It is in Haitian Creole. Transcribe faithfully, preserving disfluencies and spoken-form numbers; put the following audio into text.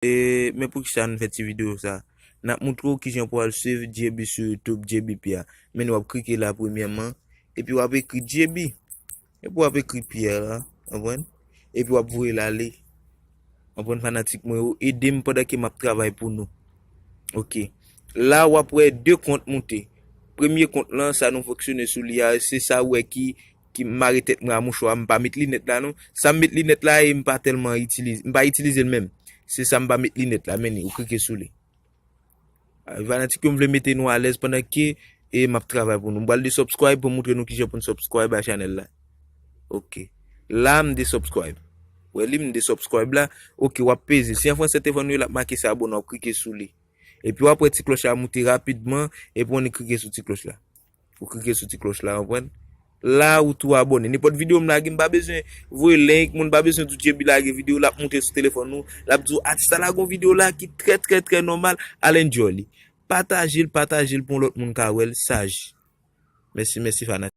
E, men poukisa nou fè ti videyo sa? N ap moutre w kijan pou al swiv J B sou YouTube, J B P a. Men w ap klike la premyèman, epi w ap ekri J B. Epi w ap ekri Pierre la, konprann? Epi w ap voye l ale. Konprann, fanatik mwen yo, ede m pandan ke m ap travay pou nou. Ok. La, w ap wè de kont moute. Premye kont lan, sa nou fonksyone sou li a, se sa w wè ki, ki mare tèt mwen a mouchwa, m pa met linèt la non. Sa m met linèt la e m pa tèlman itilize, m pa itilize l menm. Se sa m pa met linèt la, men li, ou klike sou li. Ah, fanatik yo, m vle mete nou alèz pandan ke e m ap travay pou nou. M pral de subscribe pou moutre nou kijan pou n subscribe a chanèl la. Ok. La, m de subscribe. Wè li, m de subscribe la. Ok, w ap peze. Si an fransè te fè nou, l ap make se abòne, w ap klike sou li. Epi w ap wè ti klòch la moute rapidman, epi w annik klike sou ti klòch la. Ou klike sou ti klòch la, konprann? La, ou tou abòne. Nenpòt videyo m lage, m pa bezwen voye link, moun pa bezwen di w J B lage videyo, l ap moute sou telefòn ou, l ap di w atis la lage yon videyo la ki trè, trè, trè nòmal, al enjoy li. Pataje l, pataje l pou yon lòt moun ka wè l, saj. Mèsi, mèsi, fanatik.